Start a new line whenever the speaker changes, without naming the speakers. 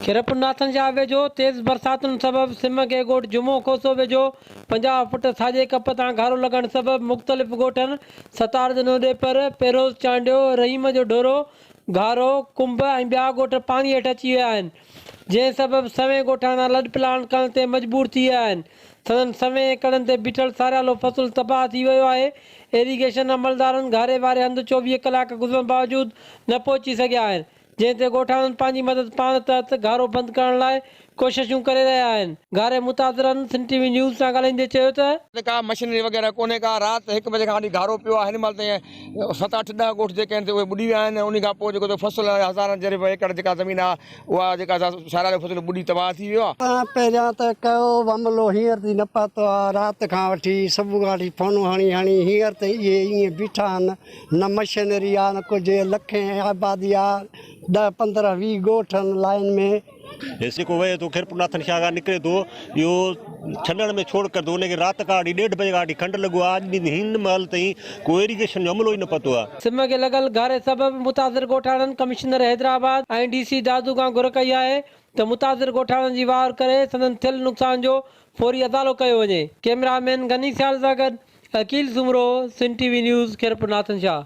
خيرپور ناٿن شاهه ويجهو تيز برساتن سبب سم کي ڳوٺ جمعو کوسو ويجهو 50 فٽ ساڄي ڪپ تان گهارو لڳڻ سبب مختلف ڳوٺن ستار ڏنو ڏيپر، پيروز چانڊيو، رحيم جو ڍورو، گهارو، ڪنب ۽ ٻيا ڳوٺ پاڻي هيٺ اچي ويا آهن، جنهن سبب سوين ڳوٺاڻا لڏپلاڻ ڪرڻ تي مجبور ٿي ويا آهن، سندن سوين ايڪڙن تي بيٺل ساريالو فصل تباهه ٿي ويو آهي، ايريگيشن عملدارن گهاري واري هنڌ 24 ڪلاڪ گذرڻ باوجود نه پهچي سگهيا آهن. جنهن تي ڳوٺاڻن پنهنجي مدد پاڻ تحت گهارو بند ڪرڻ لاء ڪوششون ڪري رهيا آهن. گهاري متاثرن سنڌ ٽي وي نيوز سان ڳالهائيندي چيو ته.
ڪا مشينري وغيره ڪونهي ڪا رات هڪ بجي کان وٺي گهارو پيو آهي هن مهل تائين ست اٺ ڏهه ڳوٺ جيڪي آهن سي اهي ٻڏي ويا آهن انهي کان پوء جيڪو فصل آهي هزارن جريب ايڪڙ جيڪا زمين آهي اها جيڪا ساريالو فصل ٻڏي تباهه ٿي ويو آهي.
تان پهريان ته ڪيو عملو هينئر تائين نه پهتو آهي رات کان وٺي صبح کان وٺي فونون هڻي هڻي هينئر تائين اهي ائين بيٺا آهن نه مشينري آ نه ڪجهه لکين آبادي آ ڏهه 15 20 ڳوٺ آهن لائين ۾.
هي جيڪو وهي ٿو خيرپور ناٿن شاهه کان نڪري ٿو اهو ڇڏڻ ۾ ڇوڙ ڪري ٿو ان کي رات کان وٺي ڏيڍ بجي کان وٺي کنڊ لڳو آهي اڄ ڏينهن هن مهل تائين ڪو ايريگيشن جو عملو ئي نه پهتو آهي.
سم کي لڳل گهاري سبب متاثر ڳوٺاڻن commissioner Hyderabad ۽ D C Dadu کان گهر ڪئي آهي ته متاثر ڳوٺاڻن جي واهر ڪري سندن ٿيل نقصان جو فوري ازالو ڪيو وڃي. ڪئميرا مين غني سيال سان گڏ Aqeel Soomro, Sindh T V news, Khairpur Nathan Shah.